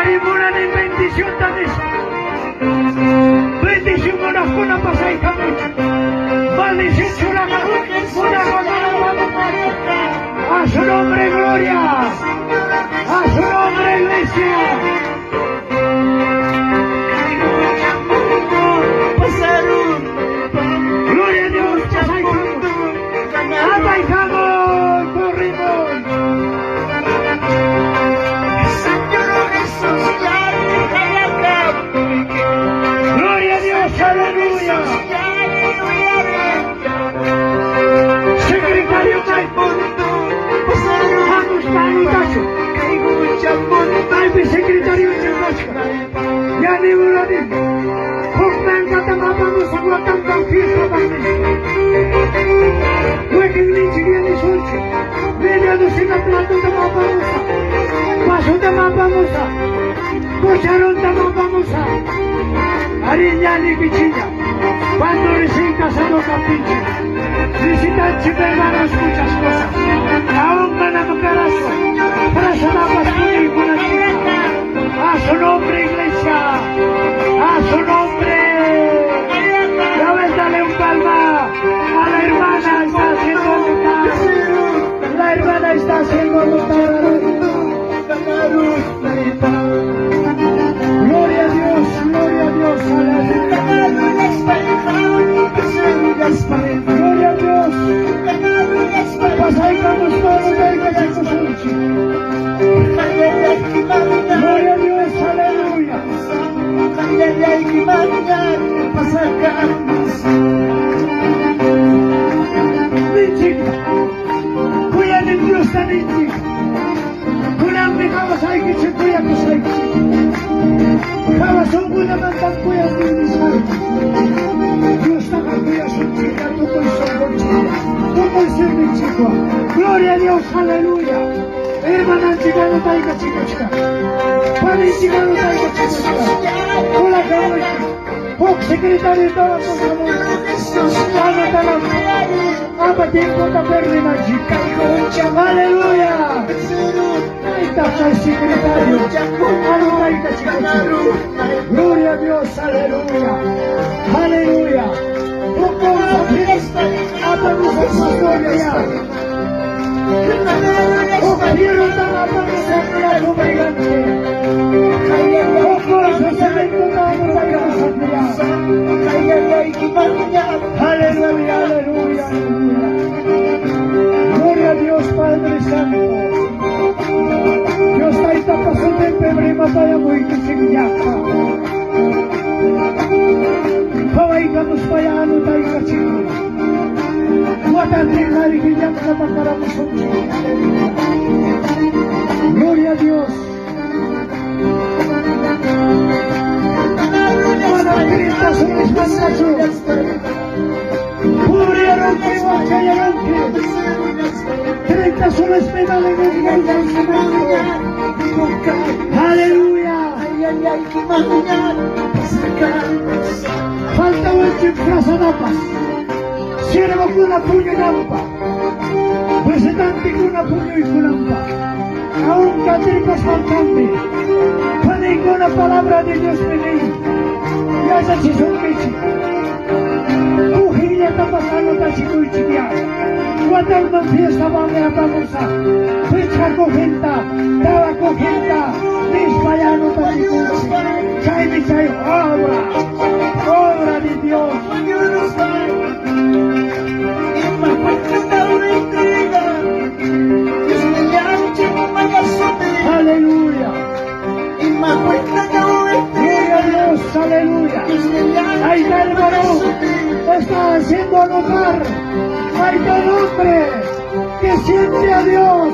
Ari munanin bendicionta nispa. Bendición munaqkuna pasaykamuchun. Maldición churaqa munaqqa mana wamunqachu. A su nombre, gloria. A su nombre, iglesia. Gloria a Dios, pasaykamuy. Apaykamuy, corrimos. Gloria a Dios, aleluya. Secretario Vamos para Maypi secretario churasqa. Yani murani. Huk mankata apamusaq watantan fiestapaq nispa. Wakinninchik yanisunchik. Media docena platotam apamusaq. Vasotam apamusaq. Cucharontam apamusaq. Ari ñanikichilla. Cuando recién casado kaptinchik. Visitanchik hermanos muchas cosas. Aún manam karasu. Frazadapas puñuykunanchikta. A su nombre, iglesia. A su nombre. Ya ves, dale un palma a la hermana, está haciendo anotar. La hermana está haciendo anotar. Gloria a Dios, gloria a Dios, aleluya. Gloria a Dios. Pasaykamos todo taytachikusunchik. Gloria a Dios, aleluya. Ninchik, kuyanin Diosta ninchik. Kunanmi qawasaykichik, kuyakusaykichik. Hawa sunqullamantam kuyani nisqayki. Diostaqa kuyasunchikqa tukuy sunqunchikwan, tukuy serninchikwan. Gloria a Dios, aleluya. Hermananchik anotaykachimuchkan. Paninchik anotaykachimuchkan. Kulakamuychik. Huk secretario pusamuychik. Anotananpaq. Ama tiempota perdenanchik. Aleluya. Ahí está el secretario. Anotaykachimuchkan. Gloria a Dios, aleluya. Aleluya. Apamusaq pastor ya. Huk fierrotam apamusaq congregante. Huk cementotam anotaykamusaq ya. Aleluya, aleluya, aleluya. Gloria a Dios Padre Santo. Dios Taytapa sutinpi rimapayamuykichik llaqta. Qawaykamuspaya anotaykachimuy. Watantin qariki llaqta pakaramusunchik. Aleluya. Gloria a Dios. Manam 30 soles mantachu. Pobreyarunki, wakchayarunki. 30 soles me valen un bolso de cemento. Aleluya. Falta wanchik frazadapas. Siervokuna puñunanpaq. Visitantekuna puñuykunanpaq. Aún catripas faltanmi. Paniykuna palabra de Dios mi nin. Yachachisunkichik. Cojinllatapas anotachikuychik ya. Watanman fiesta vame apamusaq. Pichqa cojinta, tawa cojinta, nispa ya anotachikuychik. Chaymi chay obra, obra de Dios. Aleluya. Gloria a Dios, aleluya. Ahí está el varón. Está haciendo anotar. Ahí está el hombre que siente a Dios.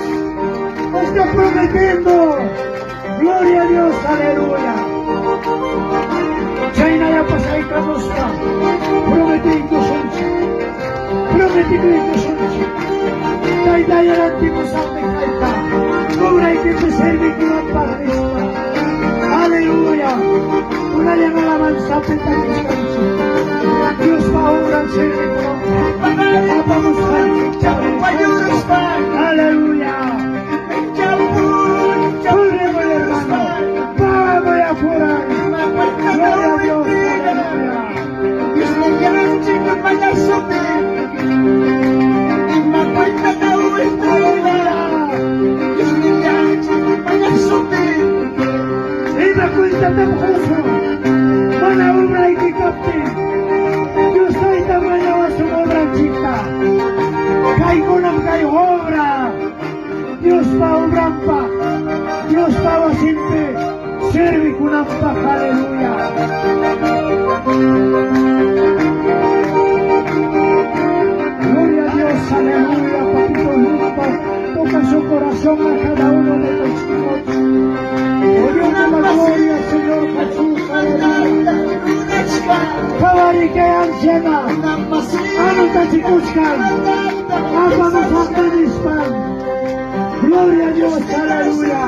Está prometiendo. Gloria a Dios, aleluya. Chaynaya pasaykamuspa. Prometiykusunchik. Prometikuykusunchik. Tayta yarantimusaqmi kayta. Obraykipi servikunanpaq nispa. Aleluya. Kunallan alabanzapi takichkanchik. Diospa obran servikunanpaq. Apamusqanchik Aleluya. Corremos, hermano. Cuentatam qosun mana obrayki kaptin. Dios Tayta mañawasun obranchikta. Kaykunam kay obra. Diospa obranpaq, Diospa wasinpi servikunanpaq. Aleluya. Gloria a Dios, aleluya, papito lindo. Toca su corazón a cada uno de tus hijos. Oh Dios de la gloria, Señor Jesús, aleluya. Kawarike anciana, anotachikuchkan, apamusqanta nispan. Gloria a Dios, aleluya.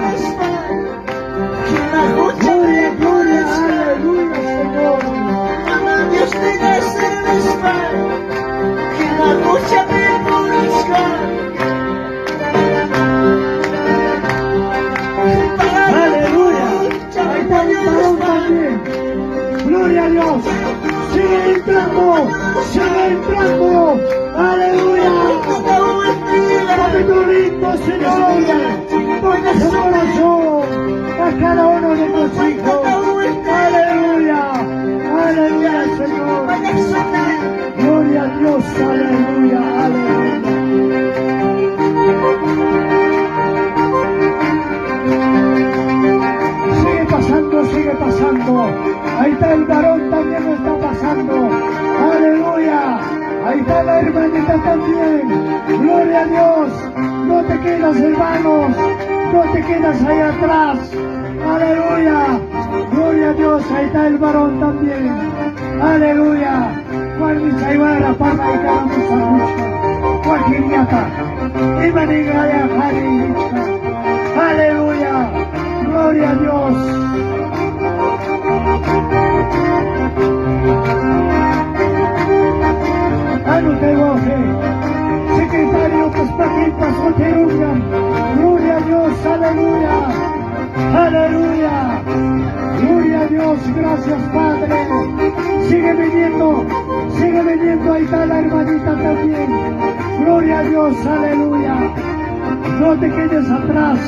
Gloria, gloria, aleluya, Señor. Dios te Aleluya. Ahí está el varón también. Gloria a Dios. Sigue entrando. Sigue entrando. Aleluya. Papito lindo, Señor. Toca su corazón a cada uno de tus hijos. Aleluya. Aleluya, Señor. Gloria a Dios. Aleluya. Aleluya. Sigue pasando, sigue pasando. Ahí está el varón también está pasando. Aleluya. Ahí está la hermanita también. Gloria a Dios. No te quedas, hermanos. No te quedas ahí atrás. Aleluya. Gloria a Dios. Ahí está el varón también. Aleluya. Juan Chaywara, Papa y Joaquín Imanigaya Aleluya. Gloria a Dios. Anote Secretario Paspaquita Soterunga. Gloria a Dios. Aleluya. Aleluya. Gloria a Dios. Gracias, Padre. Sigue viniendo. Sigue viniendo. Ahí está la hermanita también. Gloria a Dios. Aleluya. No te quedes atrás.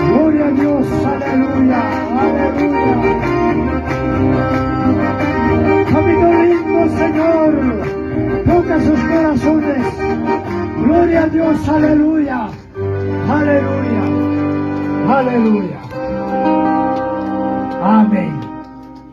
Gloria a Dios. Aleluya. Aleluya. Papito lindo, Señor. Toca sus corazones. Gloria a Dios. Aleluya. Aleluya. Aleluya. Amén.